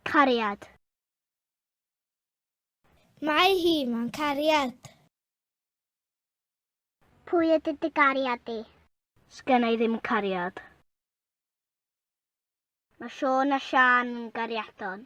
Cariad. Mae hi mewn cariad. Pwy ydy dy gariad di? Sgenna i ddim cariad. Mae Siôn a Siân yn gariadon.